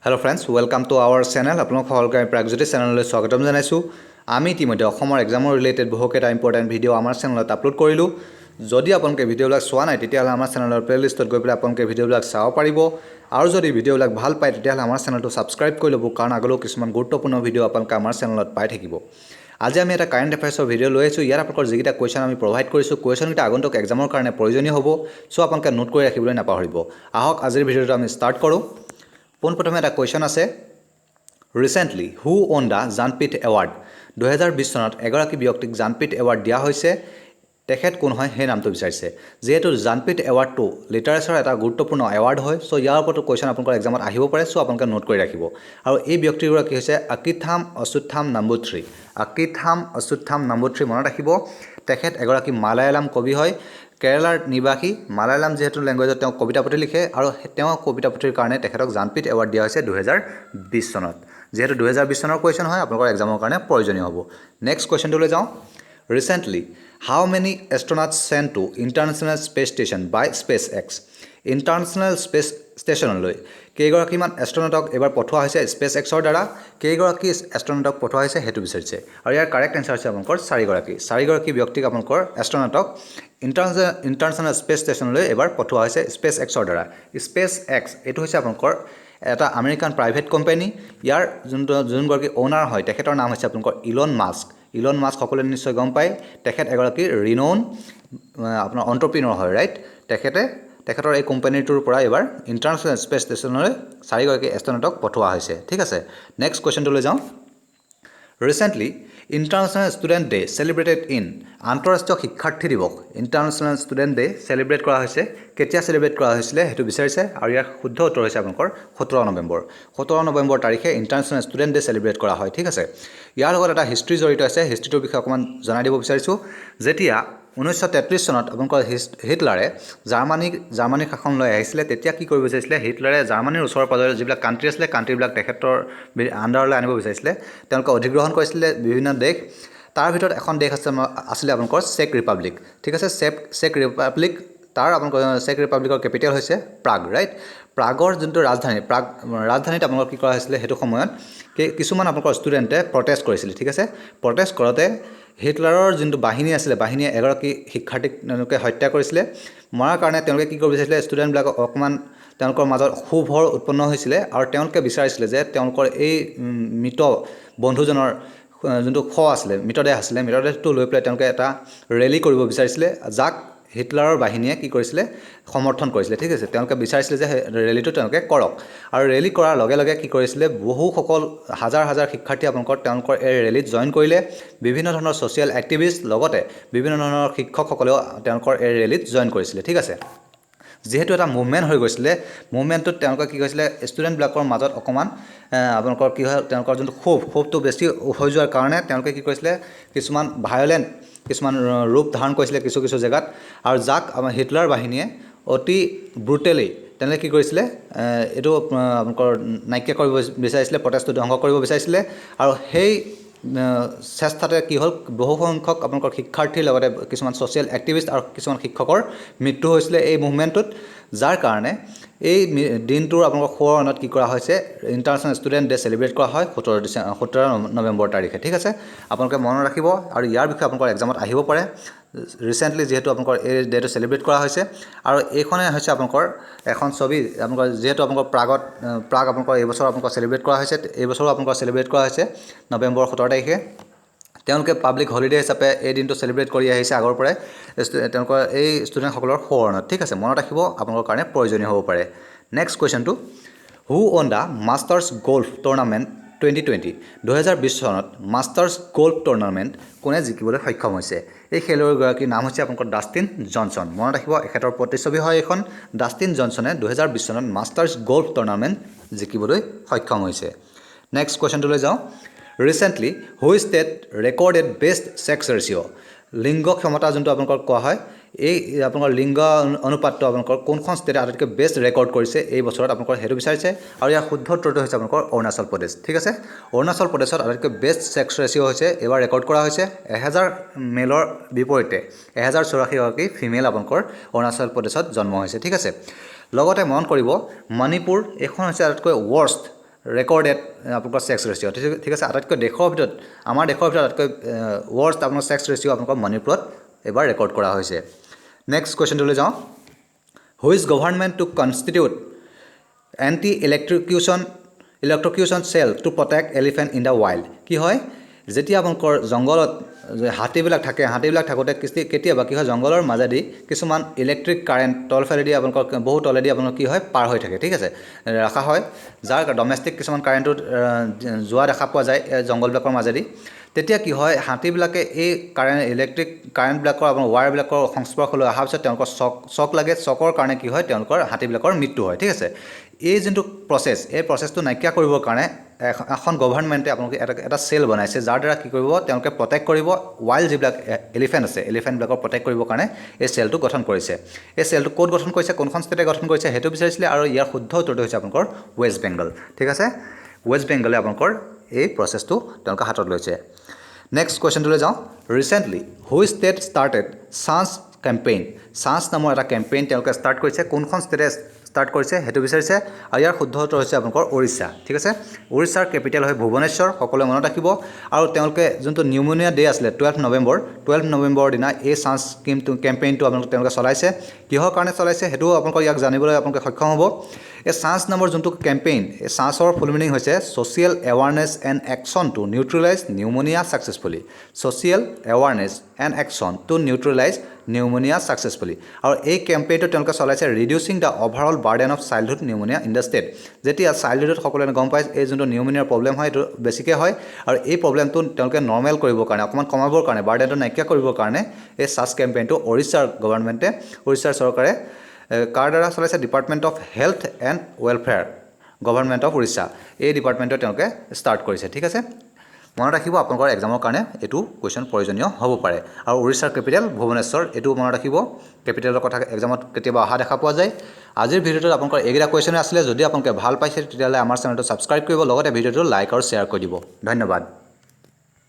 Hello friends, welcome to our channel. আপোনালোক সকলোকে আমি প্ৰাগজ্যোতি চেনেললৈ স্বাগতম জনাইছোঁ। আমি ইতিমধ্যে অসমৰ এক্সামৰ ৰিলেটেড বহুকেইটা ইম্পৰ্টেণ্ট ভিডিঅ' আমাৰ চেনেলত আপলোড কৰিলোঁ। যদি আপোনালোকে ভিডিঅ'বিলাক চোৱা নাই, তেতিয়াহ'লে আমাৰ চেনেলৰ প্লে'লিষ্টত গৈ পেলাই আপোনালোকে ভিডিঅ'বিলাক চাব পাৰিব। আৰু যদি ভিডিঅ'বিলাক ভাল পায়, তেতিয়াহ'লে আমাৰ চেনেলটো ছাবস্ক্ৰাইব কৰি ল'ব, কাৰণ আগলৈও কিছুমান গুৰুত্বপূৰ্ণ ভিডিঅ' আপোনালোকে আমাৰ চেনেলত পাই থাকিব। আজি আমি এটা কাৰেণ্ট এফেয়াৰ্ছৰ ভিডিঅ' লৈ আহিছোঁ। ইয়াত আপোনালোকৰ যিকেইটা কুৱেশ্যন আমি প্ৰভাইড কৰিছোঁ, কুৱেশ্যনকেইটা আগন্তুক এক্সামৰ কাৰণে প্ৰয়োজনীয় হ'ব। চ' আপোনালোকে নোট কৰি ৰাখিবলৈ নাপাহৰিব। আহক, আজিৰ ভিডিঅ'টো আমি ষ্টাৰ্ট কৰোঁ। পোনপ্ৰথমে এটা কুৱেশ্যন আছে, Recently, who won the Jnanpith Award? 2020 চনত এগৰাকী ব্যক্তিক জ্ঞানপীঠ এৱাৰ্ড দিয়া হৈছে। তেখেত কোন হয়, সেই নামটো বিচাৰিছে। যিহেতু জ্ঞানপীঠ এৱাৰ্ডটো লিটাৰেচাৰৰ এটা গুৰুত্বপূৰ্ণ এৱাৰ্ড হয়, চ' ইয়াৰ ওপৰতো কুৱেশ্যন আপোনালোকৰ এক্সামত আহিব পাৰে। চ' আপোনালোকে নোট কৰি ৰাখিব। আৰু এই ব্যক্তিগৰাকী হৈছে আকিথাম অশ্বত্থাম নাম্বুথ্ৰী। আকিথাম অশ্বত্থাম নাম্বুথ্ৰী, মনত ৰাখিব। তেখেত এগৰাকী মালায়ালাম কবি হয়, কেৰালাৰ নিবাসী। মালায়ালাম যিহেতু লেংগুৱেজত তেওঁ কবিতা পুথি লিখে আৰু তেওঁ কবিতা পুথিৰ কাৰণে তেখেতক জ্ঞানপীঠ এৱাৰ্ড দিয়া হৈছে 2020 চনত। যিহেতু 2020 চনৰ কুৱেশ্যন হয়, আপোনালোকৰ এক্সামৰ কাৰণে প্ৰয়োজনীয় হ'ব। নেক্সট কুৱেশ্যনটোলৈ যাওঁ। Recently, how many astronauts sent to International Space Station by SpaceX? International space ষ্টেচনলৈ কেইগৰাকীমান এষ্ট্ৰনাটক এইবাৰ পঠোৱা হৈছে স্পেচ এক্সৰ দ্বাৰা? কেইগৰাকী এষ্ট্ৰনাটক পঠোৱা হৈছে, সেইটো বিচাৰিছে। আৰু ইয়াৰ কাৰেক্ট এনচাৰ হৈছে আপোনালোকৰ চাৰিগৰাকী। চাৰিগৰাকী ব্যক্তিক, আপোনালোকৰ এষ্ট্ৰনাটক ইণ্টাৰনেশ্যনেল স্পেচ ষ্টেচনলৈ এইবাৰ পঠোৱা হৈছে স্পেচ এক্সৰ দ্বাৰা। স্পেচ এক্স এইটো হৈছে আপোনালোকৰ এটা আমেৰিকান প্ৰাইভেট কোম্পানী। ইয়াৰ যোনগৰাকী অ'নাৰ হয়, তেখেতৰ নাম হৈছে আপোনালোকৰ ইলন মাস্ক। ইলন মাস্ক সকলোৱে নিশ্চয় গম পায়। তেখেত এগৰাকী ৰিন'ন আপোনাৰ অণ্ট্ৰপ্ৰিনৰ হয়, ৰাইট? তেখেতৰ এই কোম্পানীটোৰ পৰা এইবাৰ ইণ্টাৰনেশ্যনেল স্পেচ ষ্টেচনলৈ চাৰিগৰাকী এষ্ট্ৰনটক পঠোৱা হৈছে। ঠিক আছে, নেক্সট কুৱেশ্যনটোলৈ যাওঁ। Recently, International Student Day celebrated in? আন্তঃৰাষ্ট্ৰীয় শিক্ষাৰ্থী দিৱস, ইণ্টাৰনেশ্যনেল ষ্টুডেণ্ট ডে চেলিব্ৰেট কৰা হৈছে, কেতিয়া চেলিব্ৰেট কৰা হৈছিলে, সেইটো বিচাৰিছে। আৰু ইয়াৰ শুদ্ধ উত্তৰ হৈছে আপোনালোকৰ 17 নৱেম্বৰ। 17 নৱেম্বৰ তাৰিখে ইণ্টাৰনেশ্যনেল ষ্টুডেণ্ট ডে চেলিব্ৰেট কৰা হয়। ঠিক আছে, ইয়াৰ লগত এটা হিষ্ট্ৰী জড়িত আছে। হিষ্ট্ৰীটোৰ বিষয়ে অকণমান জনাই দিব বিচাৰিছোঁ। যেতিয়া 1933 চনত আপোনালোকৰ হিটলাৰে জাৰ্মানীৰ শাসন লৈ আহিছিলে, তেতিয়া কি কৰিব বিচাৰিছিলে হিটলাৰে? জাৰ্মানীৰ ওচৰে পাজৰে যিবিলাক কাণ্ট্ৰি আছিলে, কাণ্ট্ৰিবিলাক তেখেতৰ আণ্ডাৰলৈ আনিব বিচাৰিছিলে। তেওঁলোকে অধিগ্ৰহণ কৰিছিলে বিভিন্ন দেশ। তাৰ ভিতৰত এখন দেশ আছিলে আপোনালোকৰ চেক ৰিপাব্লিক। ঠিক আছে, চেক ৰিপাব্লিক। তাৰ আপোনালোকৰ চেক ৰিপাব্লিকৰ কেপিটেল হৈছে প্ৰাগ, ৰাইট? প্ৰাগৰ যোনটো ৰাজধানী প্ৰাগ, ৰাজধানীত আপোনালোকৰ কি কৰা হৈছিলে সেইটো সময়ত? কিছুমান আপোনালোকৰ ষ্টুডেণ্টে প্ৰটেষ্ট কৰিছিলে। ঠিক আছে, প্ৰটেষ্ট কৰোঁতে হিটলাৰৰ যোনটো বাহিনী আছিলে, বাহিনীয়ে এগৰাকী শিক্ষাৰ্থীক তেওঁলোকে হত্যা কৰিছিলে। মৰাৰ কাৰণে তেওঁলোকে কি কৰিব বিচাৰিছিলে, ষ্টুডেণ্টবিলাকক অকণমান তেওঁলোকৰ মাজত ক্ষোভৰ উৎপন্ন হৈছিলে আৰু তেওঁলোকে বিচাৰিছিলে যে তেওঁলোকৰ এই মৃত বন্ধুজনৰ যোনটো শ আছিলে, মৃতদেহ আছিলে, মৃতদেহটো লৈ পেলাই তেওঁলোকে এটা ৰেলী কৰিব বিচাৰিছিলে, যাক হিটলাৰৰ বাহিনীয়ে কি কৰিছিলে? সমৰ্থন কৰিছিলে। ঠিক আছে, তেওঁলোকে বিচাৰিছিলে যে সেই ৰেলীটো তেওঁলোকে কৰক। আৰু ৰেলী কৰাৰ লগে লগে কি কৰিছিলে? বহুসকল হাজাৰ হাজাৰ শিক্ষাৰ্থী আপোনালোকৰ তেওঁলোকৰ এই ৰেলীত জইন কৰিলে। বিভিন্ন ধৰণৰ ছ'চিয়েল এক্টিভিষ্ট, লগতে বিভিন্ন ধৰণৰ শিক্ষকসকলেও তেওঁলোকৰ এই ৰেলীত জইন কৰিছিলে। ঠিক আছে, যিহেতু এটা মুভমেণ্ট হৈ গৈছিলে, মুভমেণ্টটোত তেওঁলোকে কি কৰিছিলে, ষ্টুডেণ্টবিলাকৰ মাজত অকণমান আপোনালোকৰ কি হয়, তেওঁলোকৰ যোনটো ক্ষোভ, ক্ষোভটো বেছি হৈ যোৱাৰ কাৰণে তেওঁলোকে কি কৰিছিলে, কিছুমান ভায়লেণ্ট কিছুমান ৰূপ ধাৰণ কৰিছিলে কিছু কিছু জেগাত। আৰু যাক আমাৰ হিটলাৰ বাহিনীয়ে অতি ব্ৰুটেলি তেওঁলোকে কি কৰিছিলে, এইটো আপোনালোকৰ নাইকিয়া কৰিব বিচাৰিছিলে, প্ৰটেষ্টটো ধ্বংস কৰিব বিচাৰিছিলে। আৰু সেই চেষ্টাতে কি হ'ল? বহুসংখ্যক আপোনালোকৰ শিক্ষাৰ্থীৰ লগতে কিছুমান ছ'চিয়েল এক্টিভিষ্ট আৰু কিছুমান শিক্ষকৰ মৃত্যু হৈছিলে এই মুভমেণ্টটোত, যাৰ কাৰণে এই দিনটোৰ আপোনালোকৰ সোঁৱৰণত কি কৰা হৈছে? ইণ্টাৰনেশ্যনেল ষ্টুডেণ্ট ডে চেলিব্ৰেট কৰা হয় 17 নৱেম্বৰ তাৰিখে। ঠিক আছে, আপোনালোকে মনত ৰাখিব আৰু ইয়াৰ বিষয়ে আপোনালোকৰ এক্সামত আহিব পাৰে। ৰিচেণ্টলি যিহেতু আপোনালোকৰ এই ডেটো চেলিব্ৰেট কৰা হৈছে। আৰু এইখনে হৈছে আপোনালোকৰ এখন ছবি। আপোনালোকৰ যিহেতু আপোনালোকৰ প্ৰাগ আপোনালোকৰ এইবছৰ আপোনালোকৰ চেলিব্ৰেট কৰা হৈছে, এইবছৰো আপোনালোকৰ চেলিব্ৰেট কৰা হৈছে নৱেম্বৰ 17 তাৰিখে। তেওঁলোকে পাব্লিক হলিডে হিচাপে এই দিনটো চেলিব্ৰেট কৰি আহিছে আগৰ পৰাই তেওঁলোকৰ এই ষ্টুডেণ্টসকলৰ সোঁৱৰণত। ঠিক আছে, মনত ৰাখিব, আপোনালোকৰ কাৰণে প্ৰয়োজনীয় হ'ব পাৰে। নেক্সট কুৱেশ্যনটো, Who won the Masters Golf Tournament 2020? 2020 চনত মাষ্টাৰ্ছ গল্ফ টুৰ্ণামেণ্ট কোনে জিকিবলৈ সক্ষম হৈছে? এই খেলুৱৈগৰাকীৰ নাম হৈছে আপোনালোকৰ ডাষ্টিন জনছন। মনত ৰাখিব, এখেতৰ প্ৰতিচ্ছবি হয় এইখন। ডাষ্টিন জনছনে 2020 চনত মাষ্টাৰ্ছ গল্ফ টুৰ্ণামেণ্ট জিকিবলৈ সক্ষম হৈছে। নেক্সট কুৱেশ্যনটোলৈ যাওঁ। Recently, which state recorded best sex ratio? লিংগ সমতা যোনটো আপোনালোকৰ কোৱা হয়, এই আপোনালোকৰ লিংগ অনুপাতটো আপোনালোকৰ কোনখন ষ্টেটে আটাইতকৈ বেষ্ট ৰেকৰ্ড কৰিছে এই বছৰত আপোনালোকৰ, সেইটো বিচাৰিছে। আৰু ইয়াৰ শুদ্ধ উত্তৰটো হৈছে আপোনালোকৰ অৰুণাচল প্ৰদেশ। ঠিক আছে, অৰুণাচল প্ৰদেশত আটাইতকৈ বেষ্ট ছেক্স ৰেচিঅ' হৈছে, এইবাৰ ৰেকৰ্ড কৰা হৈছে। 1000 মেলৰ বিপৰীতে 1084গৰাকী ফিমেল আপোনালোকৰ অৰুণাচল প্ৰদেশত জন্ম হৈছে। ঠিক আছে, লগতে মন কৰিব, মণিপুৰ এইখন হৈছে আটাইতকৈ ৱৰ্ষ্ট। ৰেকৰ্ডেড আপোনালোকৰ ছেক্স ৰেচিঅ'। ঠিক আছে, আটাইতকৈ দেশৰ ভিতৰত, আমাৰ দেশৰ ভিতৰত আটাইতকৈ ৱৰ্ষ্ট আপোনাৰ ছেক্স ৰেচিঅ' আপোনালোকৰ মণিপুৰত এইবাৰ ৰেকৰ্ড কৰা হৈছে। নেক্সট কুৱেশ্যনটোলৈ যাওঁ। Which government to constitute anti electrocution cell to protect elephant in the wild? কি হয়, যেতিয়া আপোনালোকৰ জংঘলত যে হাতীবিলাক থাকে, হাতীবিলাক থাকোঁতে কেতিয়াবা কি হয়, জংঘলৰ মাজেদি কিছুমান ইলেক্ট্ৰিক কাৰেণ্ট তলফালেদি আপোনালোকৰ বহু তলেদি আপোনালোকৰ কি হয়, পাৰ হৈ থাকে, ঠিক আছে, ৰখা হয়, যাৰ ডমেষ্টিক কিছুমান কাৰেণ্টটো যোৱা দেখা পোৱা যায় এই জংঘলবিলাকৰ মাজেদি। তেতিয়া কি হয়, হাতীবিলাকে এই কাৰেণ্ট, ইলেক্ট্ৰিক কাৰেণ্টবিলাকৰ আপোনাৰ ৱায়াৰবিলাকৰ সংস্পৰ্শলৈ অহাৰ পিছত তেওঁলোকৰ চক লাগে। চকৰ কাৰণে কি হয়, তেওঁলোকৰ হাতীবিলাকৰ মৃত্যু হয়, ঠিক আছে। এই যোনটো প্ৰচেছ, এই প্ৰচেছটো নাইকিয়া কৰিবৰ কাৰণে এখন গভৰ্ণমেণ্টে আপোনালোকে এটা চেল বনাইছে, যাৰ দ্বাৰা কি কৰিব, তেওঁলোকে প্ৰটেক্ট কৰিব ৱাইল্ড যিবিলাক এলিফেণ্ট আছে, এলিফেণ্টবিলাকক প্ৰটেক্ট কৰিবৰ কাৰণে এই চেলটো গঠন কৰিছে। এই চেলটো ক'ত গঠন কৰিছে, কোনখন ষ্টেটে গঠন কৰিছে, সেইটো বিচাৰিছিলে আৰু ইয়াৰ শুদ্ধ উত্তৰটো হৈছে আপোনালোকৰ ৱেষ্ট বেংগল, ঠিক আছে। ৱেষ্ট বেংগলে আপোনালোকৰ এই প্ৰচেছটো তেওঁলোকে হাতত লৈছে। নেক্সট কুৱেশ্যনটোলৈ যাওঁ। Recently which state started SAANS campaign? SAANS নামৰ এটা কেম্পেইন তেওঁলোকে ষ্টাৰ্ট কৰিছে, কোনখন ষ্টেটে ষ্টাৰ্ট কৰিছে সেইটো বিচাৰিছে আৰু ইয়াৰ শুদ্ধ উত্তৰ হৈছে আপোনালোকৰ উৰিষ্যা, ঠিক আছে। উৰিষ্যাৰ কেপিটেল হয় ভুৱনেশ্বৰ, সকলোৱে মনত ৰাখিব। আৰু তেওঁলোকে যোনটো নিউমোনিয়া ডে আছিলে 12 নৱেম্বৰ, 12 নৱেম্বৰৰ দিনা এই চান্স স্কিমটো, কেম্পেইনটো আপোনালোকে তেওঁলোকে চলাইছে। কিহৰ কাৰণে চলাইছে, সেইটোও আপোনালোকৰ ইয়াক জানিবলৈ আপোনালোকে সক্ষম হ'ব। এই চান্স নামৰ যোনটো কেম্পেইন, এই চান্সৰ ফুল মিনিং হৈছে Social Awareness and Action to Neutralize Pneumonia Successfully, Social Awareness and Action to Neutralize Pneumonia Successfully। আৰু এই কেম্পেইনটো তেওঁলোকে চলাইছে reducing the overall burden of childhood pneumonia in the state। যেতিয়া চাইল্ডহুডত সকলোৱে গম পায়, এই যোনটো নিউমনিয়াৰ প্ৰব্লেম হয়, এইটো বেছিকৈ হয় আৰু এই প্ৰব্লেমটো তেওঁলোকে নৰ্মেল কৰিবৰ কাৰণে, অকণমান কমাবৰ কাৰণে, বাৰ্ডেনটো নাইকিয়া কৰিবৰ কাৰণে এই চাছ কেম্পেইনটো উৰিষ্যাৰ গভৰ্ণমেণ্টে, উৰিষ্যাৰ চৰকাৰে কাৰ দ্বাৰা চলাইছে? Department of Health and Welfare, Government of Orissa, এই ডিপাৰ্টমেণ্টে তেওঁলোকে ষ্টাৰ্ট কৰিছে, ঠিক আছে। মনত ৰাখিব, আপোনালোকৰ এক্সামৰ কাৰণে এইটো কুৱেশ্যন প্ৰয়োজনীয় হ'ব পাৰে। আৰু উৰিষ্যাৰ কেপিটেল ভুৱনেশ্বৰ, এইটোও মনত ৰাখিব। কেপিটেলৰ কথা এক্সামত কেতিয়াবা অহা দেখা পোৱা যায়। আজিৰ ভিডিঅ'টোত আপোনালোকৰ এইকেইটা কুৱেশ্যনে আছিলে। যদি আপোনালোকে ভাল পাইছে, তেতিয়াহ'লে আমাৰ চেনেলটো ছাবস্ক্ৰাইব কৰিব, লগতে ভিডিঅ'টো লাইক আৰু শ্বেয়াৰ কৰি দিব। ধন্যবাদ।